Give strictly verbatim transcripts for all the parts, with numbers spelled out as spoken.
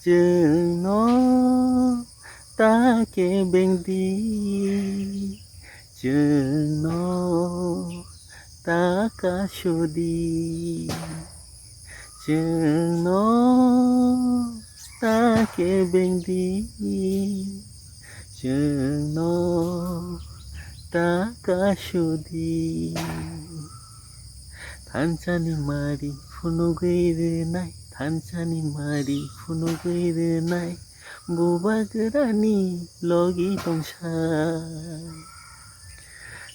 Chwngno ta kebengdi, chwngno ta kasudi, chwngno ta kebengdi, chwngno ta kasudi. Thansani mari phunugwi rwnai, thansani mari phunugwi rwnai, bubagrani logi tongsa.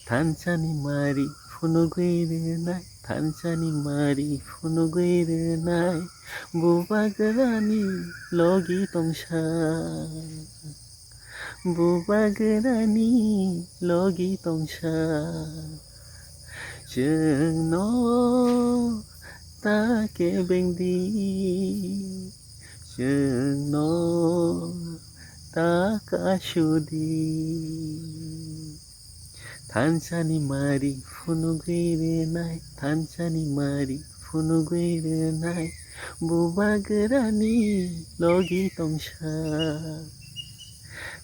Thansani mari phunugwi rwnai, thansani mari phunugwi rwnai, bubagrani logi tongsa. Bubagrani logi tongsa, chwngno ta kebengdi, chwngno ta kasudi. Thansani mari phunugwi rwnai, thansani mari phunugwi rwnai, bubagrani logi tongsa.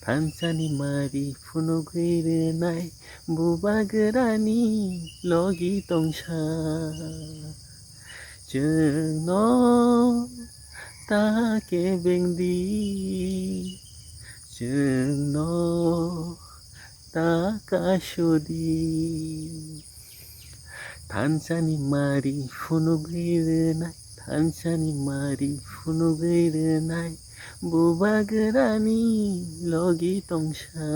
Thansani mari phunugwi rwnai, bubagrani logi tongsa. Chwngno ta kebengdi, chwngno ta kasudi. Thansani mari phunugwi rwnai, thansani mari phunugwi rwnai, bubagrani logi tongsa.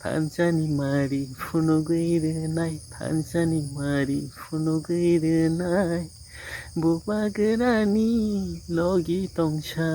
Thansani mari phunugwi rwnai, thansani mari phunugwi rwnai, bubagrani logi tongsa.